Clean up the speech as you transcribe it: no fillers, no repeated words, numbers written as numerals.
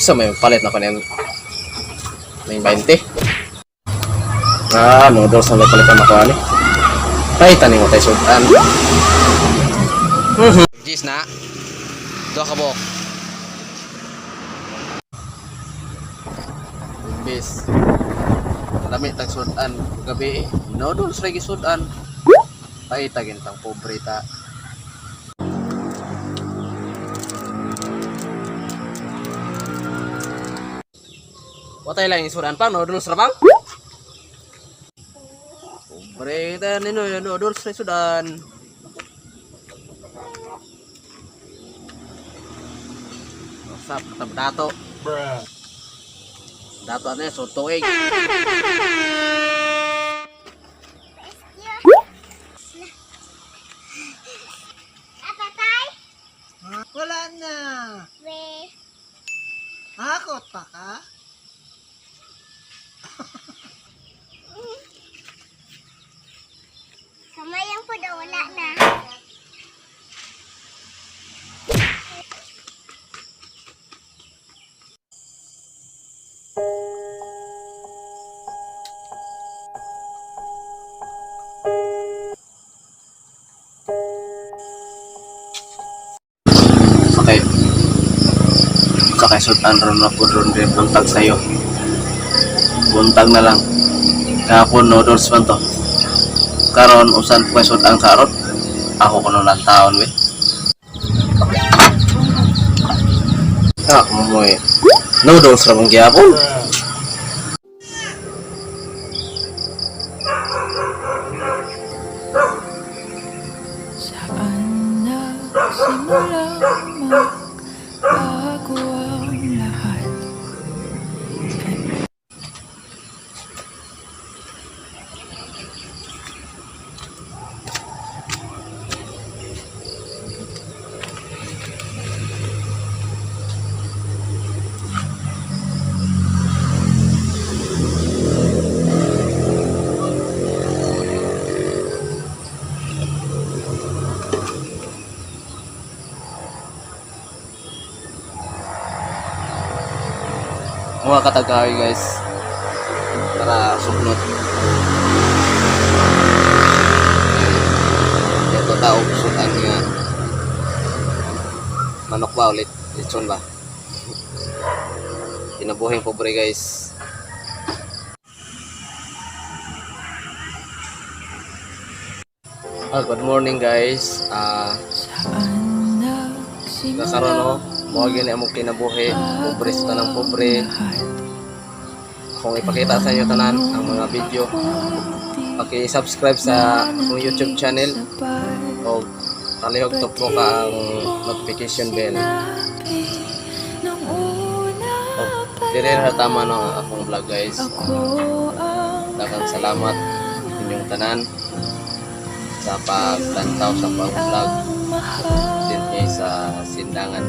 Sa may palit na ko niyang may 20. Ah, noodles na may palit na ko ani. Ay, taning mo tayo sudan. Gis na. Duha ka buok. Imbis. Lami tag sudan gabi eh. Noodles lagi sudan. Ay, tagintang pobre ta. Watay lang isuran pang noodles ra pang. Pobre ta nino noodles ra sudan. Usap katab dato. Dato ano so tuig. Apatay? Wala na. We. Hakot pa ka? Kamayan po daw, wala na. Sakay. Sakay sudan ron na po ron rin buntag sa'yo. Buntag na lang. Kahapon noodles man to. Karon usan po kay sudan karon. Ako kuno lang taon we. Ah, mo eh. Noodles ra mong gihapon. Saan nagsimula magbago ang lahat? Mga katagawi guys. Para sugnot. Ito tao sudan nga. Manok ba ulit? Lechon ba? Kinabuhing pobre guys. Ah, good morning guys. Ah, Saan nagsimula kakaroon no, mao gyud ni among kinabuhi, pobre sa tanang pobre. lahat? Akong ipakita sa inyo tanan ang mga video. Paki-subscribe sa akong YouTube channel Sapat o palihog tupok ka ang notification bell. Sinabi nung una O, pa dire ra tama no ang akong vlog guys. ako ang Daghang salamat inyong tanan sa paglantaw sa pag-vlog mahal din kay sa Sindangan.